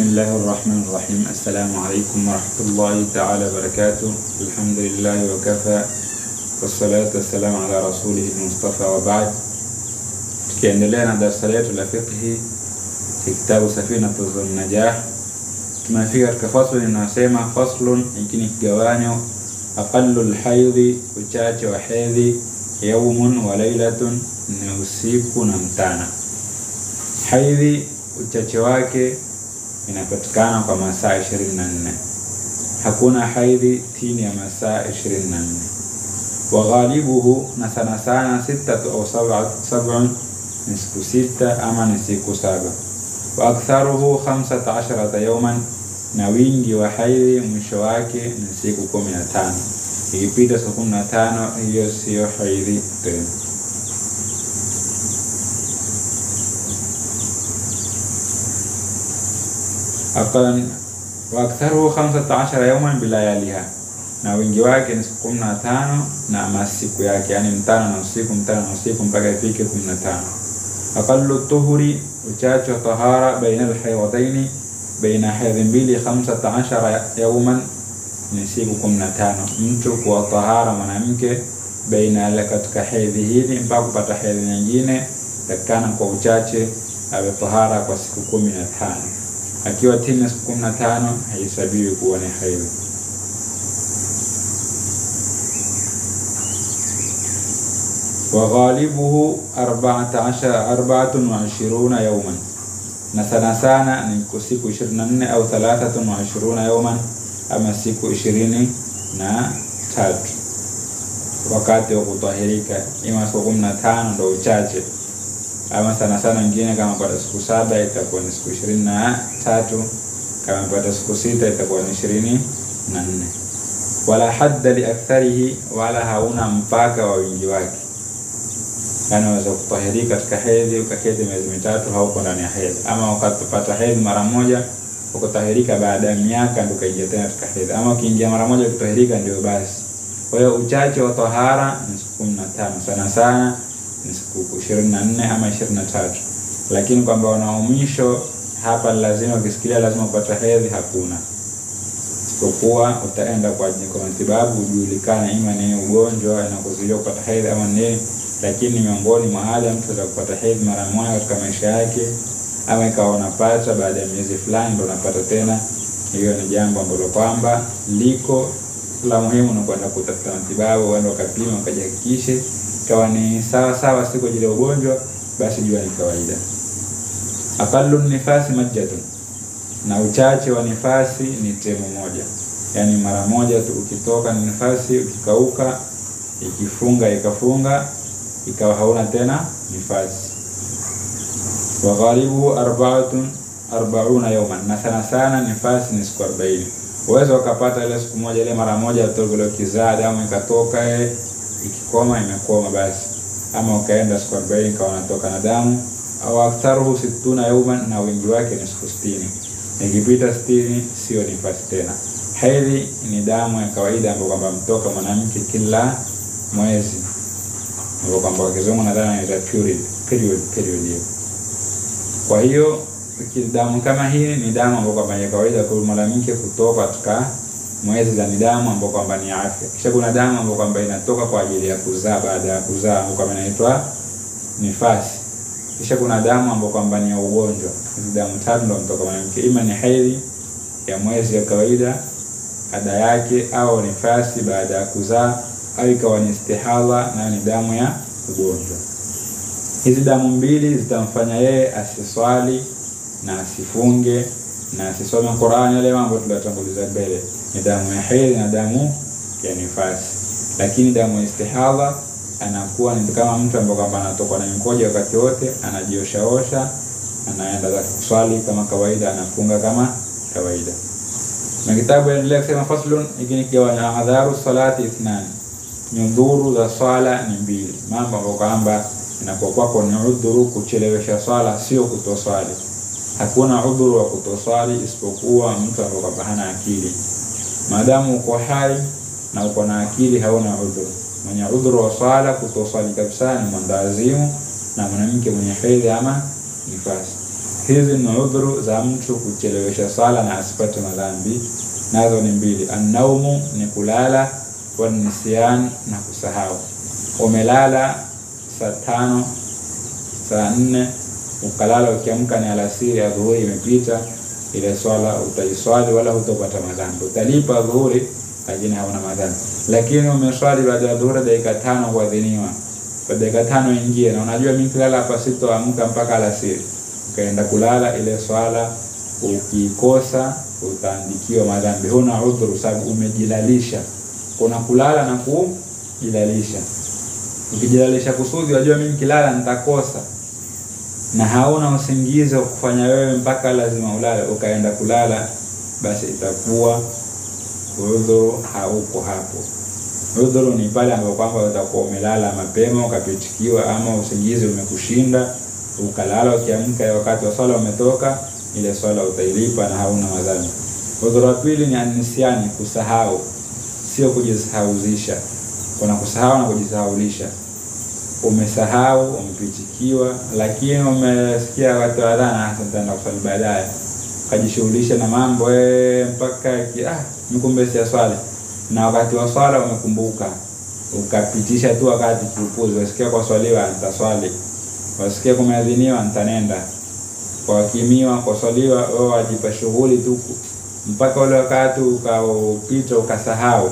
الله الرحمن الرحيم. السلام عليكم ورحمة الله تعالى وبركاته. الحمد لله وكفى والصلاة والسلام على رسوله المصطفى وبعد. Tukiendelea na darasa letu la fiqhi kitabu Safinatu Najah, tumefika katika fasli inayosema faslun, hiki ni kigawanyo, aqallu alhaidhi, uchache wa hedhi, yaumun wa lailatun, ni usiku na mchana. Haidhi uchache wake inapatikana kwa masaa 24. Hakuna haidhi chini ya masaa 24. Wa ghalibuhu, na sana sana sita au sab'un, ni siku 6 ama ni siku 7. Wa aktharuhu 15 yawman, na wingi wa haidhi mwisho wake ni siku 15. Ikipita siku 15 hiyo sio haidhi tena. Wa aktharuhu 15 yawman bilayaliha, na wingi wake ni siku 15 na masiku yake, yani mtano na usiku, mtano na usiku mpaka ifike 15. Aqallu tuhuri, uchache wa tahara, baina alhaydataini, baina haidhi mbili, 15 yawman, ni siku 15. Mtu kwa tahara mwanamke baina katika hedhi hili mpaka kupata hedhi nyingine, takana kwa uchache awe tahara kwa siku 15. Akiwa chini ya siku 15 haihesabiwi kuwa ni haidhi. Wa ghalibuhu 24 yawman, na sana sana ni siku 24 au 23 yawman, ama siku 23 wakati wa kutahirika. Ima siku 15 ndio uchache, ama sana sana nyingine kama pata siku 7 itakuwa ni siku 23, kama pata siku 6 itakuwa ni 24. Wala hadda li aktharihi, wala hauna mpaka wa wingi wake. Yani unaweza kutahirika katika hedhi ukaketi miezi mitatu hauko ndani ya hedhi, ama ukapata hedhi mara moja ukatahirika baada ya miaka ndio ukaingia tena katika hedhi, ama ukiingia mara moja kutahirika ndio basi. Kwa hiyo uchache wa tahara ni siku 15, sana sana ni siku 24 ama 23. Lakini kwamba wanaumisho hapa lazima ukisikia lazima upate hedhi, hakuna. Isipokuwa utaenda kwa ajili ya matibabu ujulikane ima ni ugonjwa inakuzuia kupata hedhi ama nini. Lakini miongoni mwa hali mtu atakupata hedhi mara moja katika maisha yake, ama ikawa unapata baada ya miezi fulani ndio unapata tena, hiyo ni jambo ambalo kwamba liko la muhimu, ni kwenda kutafuta matibabu, uende ukapima ukajihakikishe kawa ni sawa sawa, si kwa ajili ya ugonjwa, basi jua ni kawaida. Aqallu nifasi majjatun, na uchache wa nifasi ni temu moja, yani mara moja tu ukitoka ni nifasi, ukikauka ikifunga ikafunga ikawa hauna tena nifasi. Wa ghalibu 40 yawman, na sana sana nifasi ni siku 40. Uwezo ukapata ile siku moja ile mara moja tu ile kizaa damu ikatoka, ikikoma imekoma basi, ama ukaenda siku 40 kawa unatoka na damu. Au aktharuhu 60 yawman, na wingi wake ni siku 60. Ikipita 60 sio nifasi tena. Hedhi ni damu ya kawaida ambayo kwamba mtoka mwanamke kila mwezi, ambapo kwamba kwa kizungu nadhani inaitwa period hiyo. Kwa hiyo damu kama hii ni damu ambayo kwamba ni kawaida kwa mwanamke kutoka katika mwezi, za ni damu ambayo kwamba ni afya. Kisha kuna damu ambayo kwamba inatoka kwa ajili ya kuzaa, baada ya kuzaa ambayo kwamba inaitwa nifasi. Kisha kuna damu ambayo kwamba ni ya ugonjwa. Hizi damu tatu ndio mtoka mwanamke, ima ni hedhi ya mwezi ya kawaida ada yake, au nifasi baada ya kuzaa, au ikawa ni istihala, nayo ni damu ya ugonjwa. Hizi damu mbili zitamfanya yeye asiswali na asifunge na asisome Qur'an, yale mambo tuliyotanguliza mbele, ni damu ya hedhi na damu ya nifasi. Lakini damu ya istihala anakuwa ni kama mtu ambaye kwamba anatokwa na mkojo wakati wote, anajioshaosha, anaenda zake kuswali kama kawaida, anafunga kama kawaida. Na kitabu inaendelea kusema faslun, hiki ni kigawanyo, adharu salati ithnan, nyudhuru za swala ni mbili. Mambo ambayo kwamba inakuwa kwako ni udhuru kuchelewesha swala, sio kutoswali. Hakuna udhuru wa kutoswali isipokuwa mtu ambaye kwamba hana akili. Maadamu uko hai na uko na akili, hauna udhuru. Mwenye udhuru wa swala kutoswali kabisa ni mwendawazimu na mwanamke mwenye hedhi ama nifasi. Hizi ni udhuru za mtu kuchelewesha sala na asipate madhambi, nazo ni mbili: annaumu ni kulala, wa nisyan na kusahau. Umelala saa 5, saa 4, ukalala, ukiamka ni alasiri, adhuhuri imepita, ile swala utaiswali wala hutopata madhambi. Utalipa dhuhuri lakini hauna madhambi. Lakini umeswali baada ya dhuhuri dakika 5 kuadhiniwa, kwa dakika 5 ingie, na unajua mimi kilala hapa sitoamka mpaka alasiri, ukaenda kulala, ile swala ukikosa utaandikiwa madhambi. Huna udhuru sababu umejilalisha. Kuna kulala na kujilalisha. Ukijilalisha kusudi, wajua mimi kilala nitakosa, na hauna usingizi wa kufanya wewe mpaka lazima ulale, ukaenda kulala, basi itakuwa udhuru hauko hapo. Udhuru ni pale ambapo kwamba utakuwa umelala mapema ukapitikiwa, ama usingizi umekushinda ukalala, ukiamka wakati wa swala umetoka, ile swala utailipa na hauna madhambi. Udhuru wa pili ni anisiani, kusahau, sio kujisahauzisha. Kuna kusahau na kujisahaulisha. Umesahau, umepitikiwa, lakini umesikia wakati wa adhana, sasa nitaenda kuswali baadaye, ukajishughulisha na mambo mpaka mkumbe si swali, na wakati wa swala umekumbuka, ukapitisha tu wakati kiupuzi. Wasikia kwa swaliwa nitaswali, wasikia kumeadhiniwa nitanenda, kwa kimiwa kwa swaliwa, wewe wajipa shughuli tu mpaka ule wakati ukaupita ukasahau.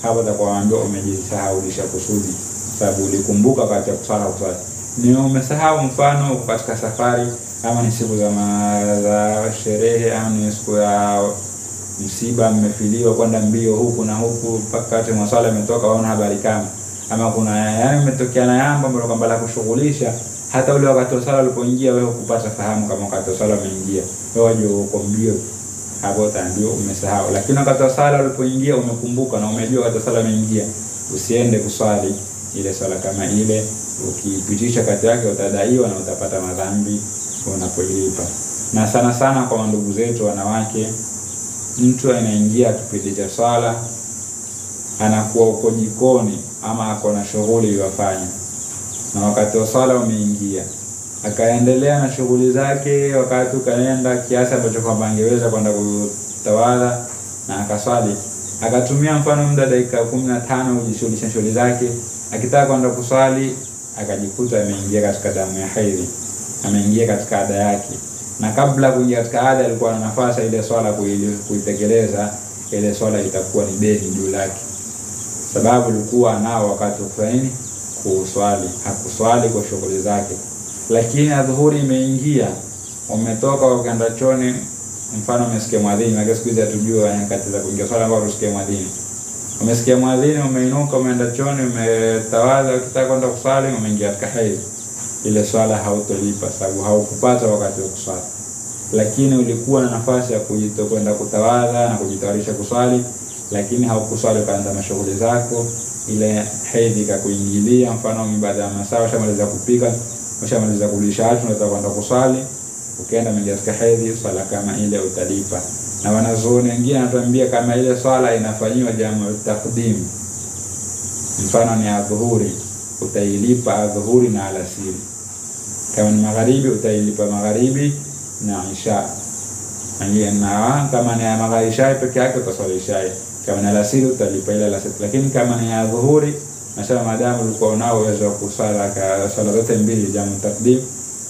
Hapo utakuwa waambiwa umejisahaulisha kusudi, sababu ulikumbuka wakati wa kuswali kuswali. Ni umesahau, mfano uko katika safari, ama ni siku za sherehe, ama ni siku ya msiba, mmefiliwa kwenda mbio huku na huku mpaka wakati maswala yametoka, waona habari kama ama kuna yani umetokea na jambo ambalo kwamba la kushughulisha, hata ule wakati wa sala ulipoingia wewe hukupata fahamu kama wakati wa sala umeingia, wewe wajua uko mbio, hapo utaambiwa umesahau. Lakini wakati wa sala ulipoingia umekumbuka na umejua wakati wa sala umeingia, usiende kuswali ile swala kama ile. Ukipitisha kati yake utadaiwa na utapata madhambi unapolipa. Na sana sana kwa ndugu zetu wanawake, mtu anaingia kipindi cha swala anakuwa uko jikoni ama ako na shughuli yafanya, na wakati wa swala umeingia, akaendelea na shughuli zake, wakati ukaenda kiasi ambacho kwamba angeweza kwenda kutawadha na akaswali, akatumia mfano muda dakika 15 kujishughulisha shughuli zake, akitaka kwenda kuswali akajikuta ameingia katika damu ya hedhi, ameingia katika ada yake, na kabla kuingia katika ada alikuwa na nafasi ile swala kuitekeleza, ile swala itakuwa ni deni juu lake, sababu alikuwa nao wakati kufanya nini, kuswali, hakuswali kwa shughuli zake. Lakini adhuhuri imeingia, umetoka ukaenda choni, mfano umesikia mwadhini, na siku hizi hatujui nyakati za kuingia swala ambao tusikie mwadhini. Umesikia mwadhini, umeinuka, umeenda choni, umetawadha, ukitaka kwenda kuswali umeingia katika hedhi, ile swala hautolipa sababu haukupata wakati wa kuswali. Lakini ulikuwa na nafasi ya kwenda kutawadha na kujitayarisha kuswali, lakini haukuswali, ukaanza mashughuli zako, ile hedhi ikakuingilia, mfano baada ya masaa ushamaliza kupika, ushamaliza kulisha watu, unataka kwenda kuswali, ukaenda umeingia katika hedhi, swala kama ile utalipa. Na wanazuoni wengine wanatuambia kama ile swala inafanyiwa jamu takdim, mfano ni adhuhuri, utailipa adhuhuri na alasiri. Kama ni magharibi utailipa magharibi na isha. Na kama ni magharibi isha peke yake utaswali isha. Kama ni alasiri utalipa ile alasiri. Lakini kama ni adhuhuri, nasema maadamu ulikuwa unao uwezo wa kuswali swala zote mbili jamu takdim,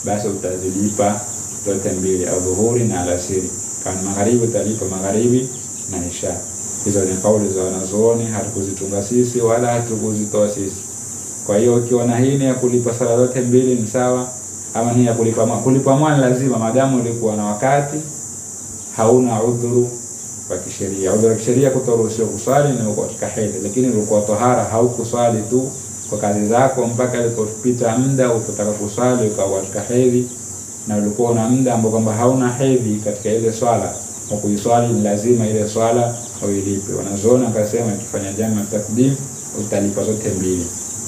basi utazilipa zote mbili, adhuhuri na alasiri. Kama magharibi utalipa magharibi na isha. Hizo ni kauli za wanazuoni, hatukuzitunga sisi wala hatukuzitoa sisi. Kwa hiyo ukiona hii ni ya kulipa sala zote mbili ni sawa, ama ni ya kulipa mwa. Kulipa mwa ni lazima maadamu ulikuwa na wakati, hauna udhuru wa kisheria. Udhuru wa kisheria kutoruhusiwa kuswali ni uko katika hedhi, lakini ulikuwa tohara, haukuswali tu kwa kazi zako mpaka ilipopita muda ukataka kuswali ukawa katika hedhi, na ulikuwa una muda ambao kwamba hauna hedhi katika ile swala, kwa kuiswali ni lazima ile swala uilipe. Wanazuoni wakasema ukifanya jamu takdim utalipa zote mbili,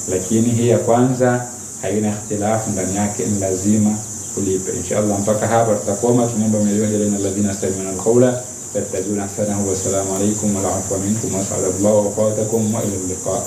lakini hii ya kwanza haina ikhtilafu ndani yake, ni lazima ulipe. Inshallah mpaka hapa tutakoma. Tunaomba Mwenyezi Mungu ajalie alladhina yastami'una alqawla fayattabi'una ahsanahu. Wassalamu alaykum wa rahmatullahi wa barakatuh, wa ila liqa.